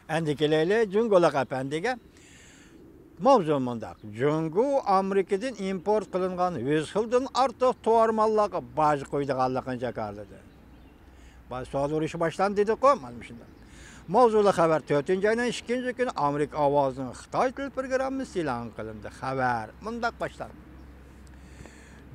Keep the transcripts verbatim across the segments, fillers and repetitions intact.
ئەمدى كېلەيلى جۇڭگولۇق ئەپەندىگە. ماۋزۇ مۇنداق، جۇڭگو ئامېرىكىدىن ئىمپورت قىلىنغان يۈز خىلدىن ئارتۇق تاۋار ماللارغا باج قويىدىغانلىقىنى جاكارلىدى. باج سودا ئۇرۇشى باشلاندى دېدۇققۇ، مانا مۇشۇنداق. ماۋزۇلۇق خەۋەر تۆتىنچى ئاينىڭ ئىككىنچى كۈنى ئامېرىكا ئاۋازىنىڭ خىتاي تىل پروگراممىسىدا ئېلان قىلىندى. خەۋەر مۇنداق باشلاندى.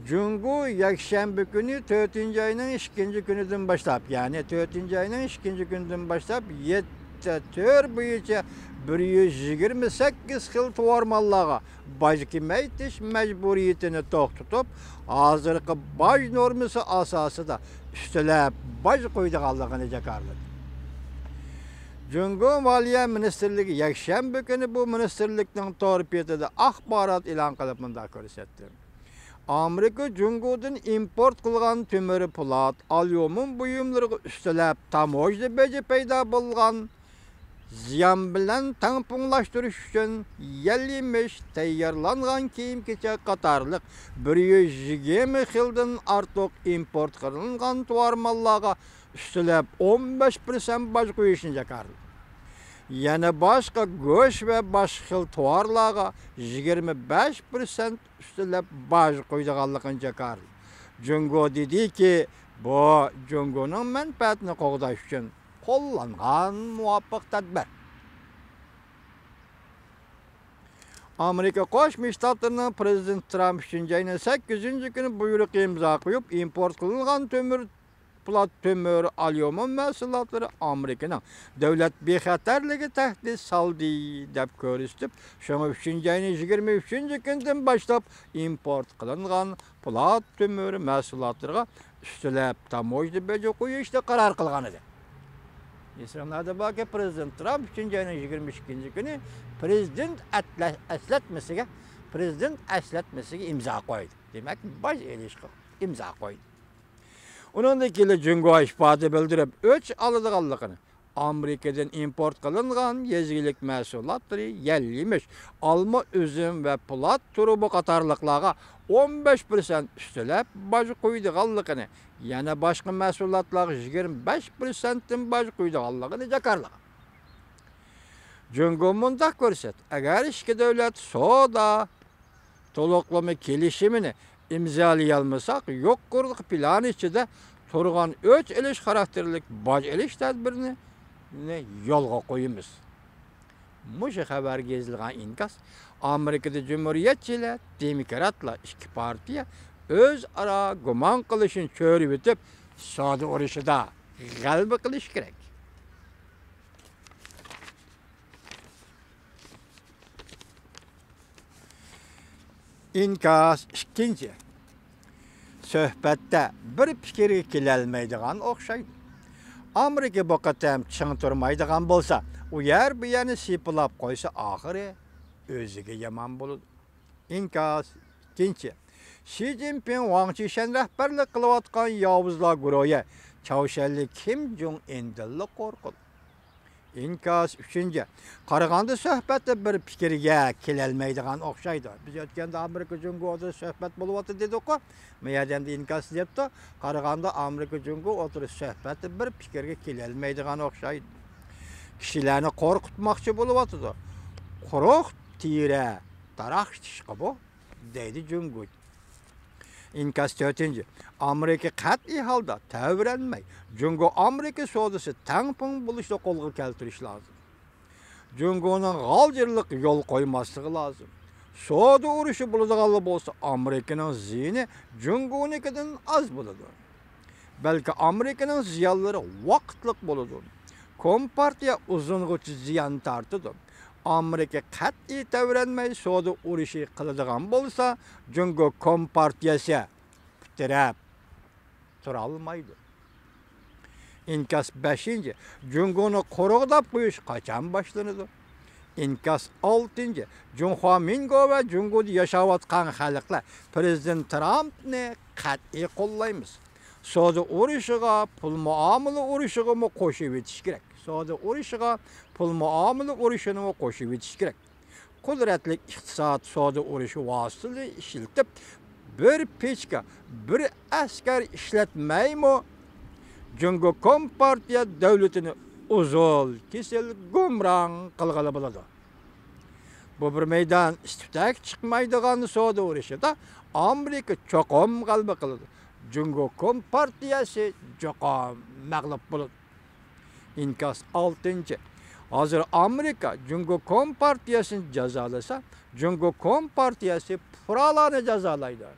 جۇڭگو يەكشەنبە كۈنى تۆتىنچى ئاينىڭ ئىككىنچى كۈنىدىن باشلاپ، يەنى تۆتىنچى ئاينىڭ ئىككىنچى كۈنىدىن باشلاپ يەتتە تۈر بويىچە بىر يۈز يىگىرمە سەككىز خىل تاۋار ماللارغا باج كېمەيتىش مەجبۇرىيىتىنى توختىتىپ، ھازىرقى باج نورمىسى ئاساسىدا ئۈستىلەپ باج قويىدىغانلىقىنى جاكارلىدى. جۇڭگو مالىيە مىنىستىرلىكى يەكشەنبە كۈنى بۇ مىنىستىرلىكنىڭ تور بېتىدە ئاخبارات ئېلان قىلىپ مۇنداق كۆرسەتتى. ئامېرىكا جۇڭگودىن ئىمپورت قىلغان تۆمۈر، پولات، ئاليۇمىن بۇيۇملىرىغا ئۈستىلەپ تاموژنا بېجى پەيدا بولغان زىيان بىلەن تەڭپۇڭلاشتۇرۇش ئۈچۈن يەل-يېمىش، تەييارلانغان كىيىم-كېچەك قاتارلىق بىر يۈز يىگىرمە خىلدىن ئارتۇق ئىمپورت قىلىنغان تاۋار ماللارغا ئۈستىلەپ ئون بەش پىرسەنت باج قويۇشنى جاكارلىدى. يەنە باشقا گۆش ۋە باشقا خىل تاۋارلارغا يىگىرمە بەش پىرسەنت ئۈستىلەپ باج قويىدىغانلىقىنى جاكارلىدى. جۇڭگو دېدىكى، بۇ جۇڭگونىڭ مەنپەئەتىنى قوغداش ئۈچۈن قوللانغان مۇۋاپىق تەدبىر. ئامېرىكا قوشما شتاتلىرىنىڭ پىرېزىدېنتى ترامپ ئۈچىنچى ئاينىڭ سەككىزىنچى كۈنى بۇيرۇققا ئىمزا قويۇپ، ئىمپورت قىلىنغان تۆمۈر، پولات تۆمۈر، ئاليۇمىن مەھسۇلاتلىرى ئامېرىكىنىڭ دۆلەت بىخەتەرلىكىگە تەھدىت سالدى، دەپ كۆرسىتىپ، شۇڭا ئۈچىنچى ئاينىڭ يىگىرمە ئۈچىنچى كۈنىدىن باشلاپ ئىمپورت قىلىنغان پولات تۆمۈر مەھسۇلاتلىرىغا ئۈستىلەپ تاموژنا بېجى قويۇشنى قارار قىلغان ئىدى. ئېسىڭلاردا باركى، پىرېزىدېنت ترامپ ئۈچىنچى ئاينىڭ يىگىرمە ئىككىنچى كۈنى پىرېزىدېنت ئەتلە-، ئەسلەتمىسىگە، پىرېزىدېنت ئەسلەتمىسىگە ئىمزا قويدى. دېمەك، باج ئېلىشقا ئىمزا قويدى. ئۇنىڭدىن كېيىن جۇڭگو ئىپادە بىلدۈرۈپ، ئۆچ ئالىدىغانلىقىنى، ئامېرىكىدىن ئىمپورت قىلىنغان يېزا ئىگىلىك مەھسۇلاتلىرى، يەل-يېمىش، ئالما، ئۈزۈم ۋە پولات تۇرۇبا قاتارلىقلارغا ئون بەش پىرسەنت ئۈستىلەپ باج قويىدىغانلىقىنى، يەنە باشقا مەھسۇلاتلارغا يىگىرمە بەش پىرسەنتتىن باج قويىدىغانلىقىنى جاكارلىغان. جۇڭگو مۇنداق كۆرسەتتى، ئەگەر ئىككى دۆلەت سودا تولۇقلىما كېلىشىمىنى ئىمزالىيالمىساق، يۇقىرىقى پىلان ئىچىدە تۇرغان ئۆچ ئېلىش خاراكتېرلىك باج ئېلىش تەدبىرىنى يولغا قويىمىز. مۇشۇ خەۋەرگە يېزىلغان ئىنكاس ئامېرىكىدا جۇمھۇرىيەتچىلەر، دېموكراتلار ئىككى پارتىيە ئۆزئارا گۇمان قىلىشىنى چۆرۈۋېتىپ، سودا ئۇرۇشىدا غەلىبە قىلىشى كېرەك. ئىنكاس ئىككىنچى. سۆھبەتتە بىر پىكىرگە كېلەلمەيدىغان ئوخشايدۇ. ئامېرىكا بۇ قېتىم چىڭ تۇرمايدىغان بولسا، ئۇ يەر بۇ يەرنى سىيپىلاپ قويسا، ئاخىرى ئۆزىگە يامان بولىدۇ. ئىنكاس ئىككىنچى. شى جىنپىڭ، ۋاڭ چىشەن رەھبەرلىك قىلىۋاتقان ياۋۇزلار گۇرۇھى چاۋشيەنلىك كىم جۇڭ ئىندىنلا قورقىدۇ. ئىنكاس ئۈچىنچى. قارىغاندا سۆھبەتتە بىر پىكىرگە كېلەلمەيدىغان ئوخشايدۇ. بىز ئۆتكەندە ئامېرىكا جۇڭگو ئوتتۇرىسىدا سۆھبەت بولۇۋاتىدۇ دېدۇققۇ. ما يەردە ئەمدى ئىنكاس دەپتۇ. قارىغاندا ئامېرىكا جۇڭگو ئوتتۇرىسىدا سۆھبەتتە بىر پىكىرگە كېلەلمەيدىغان ئوخشايدۇ. كىشىلەرنى قورقۇتماقچى بولۇۋاتىدۇ. قۇرۇق تېرە تاراقشىتىشقا بۇ، دەيدۇ جۇڭگو. ئىنكاس تۆتىنچى. ئامېرىكا قەتئىي ھالدا تەۋرەنمەي، جۇڭگو ئامېرىكا سودىسى تەڭپۇڭ بولۇشىدا قولغا كەلتۈرۈش لازىم. جۇڭگونىڭ غالجىرلىق يول قويماسلىقى لازىم. سودا ئۇرۇشى بولىدىغانلا بولسا، ئامېرىكىنىڭ زىيىنى جۇڭگونىڭكىدىن ئاز بولىدۇ. بەلكى ئامېرىكىنىڭ زىيانلىرى ۋاقىتلىق بولىدۇ. كومپارتىيە ئۇزۇنغىچە زىيان تارتىدۇ. ئامېرىكا قەتئىي تەۋرەنمەي سودا ئۇرۇشى قىلىدىغان بولسا، جۇڭگو كومپارتىيەسى پۇت تىرەپ تۇرالمايدۇ. ئىنكاس بەشىنچى. جۇڭگونى قۇرۇقداپ قويۇش قاچان باشلىنىدۇ؟ ئىنكاس ئالتىنچى. جۇڭخۇا مىنگو ۋە جۇڭگودا ياشاۋاتقان خەلقلەر، پىرېزىدېنت ترامپنى قەتئىي قوللايمىز. سودا ئۇرۇشىغا، پۇل مۇئامىلە ئۇرۇشىغىمۇ قوشۇۋېتىش كېرەك. سودا ئۇرۇشىغا، پۇل مۇئامىلە ئۇرۇشىنىمۇ قوشۇۋېتىش كېرەك. قۇدرەتلىك ئىقتىساد، سودا ئۇرۇشى ۋاسىتىلىرىنى ئىشلىتىپ، بىر پىچكا، بىر ئەسكەر ئىشلەتمەيمۇ، جۇڭگو كومپارتىيە دۆلىتىنى ئۇزۇل، كېسىل، گۇمراڭ قىلغىلى بولىدۇ. بۇ بىر مەيدان ئىس-تۈتەك چىقمايدىغان سودا ئۇرۇشىدا ئامېرىكا چوقۇم غەلىبە قىلىدۇ. جۇڭگو كومپارتىيەسى چوقۇم مەغلۇپ بولىدۇ. ئىنكاس ئالتىنچى. ھازىر ئامېرىكا جۇڭگو كومپارتىيەسىنى جازالىسا، جۇڭگو كومپارتىيەسى پۇقرالارنى جازالايدۇ.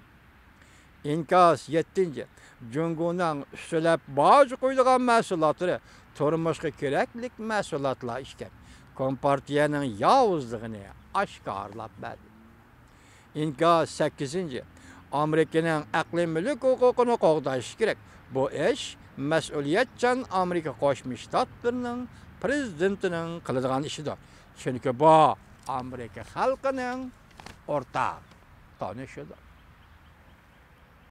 ئىنكاس يەتتىنچى. جۇڭگونىڭ ئۈستىلەپ باج قويىدىغان مەھسۇلاتلىرى تۇرمۇشقا كېرەكلىك مەھسۇلاتلار ئىكەن، كومپارتىيەنىڭ ياۋۇزلۇقىنى ئاشكارىلاپ بەردى. ئىنكاس سەككىزىنچى. ئامېرىكىنىڭ ئەقلىي مۈلۈك ھوقۇقىنى قوغداش كېرەك. بۇ ئىش مەسئۇلىيەتچان ئامېرىكا قوشما شتاتلىرىنىڭ پىرېزىدېنتىنىڭ قىلىدىغان ئىشىدۇر. چۈنكى بۇ ئامېرىكا خەلقىنىڭ ئورتاق تونۇشىدۇر.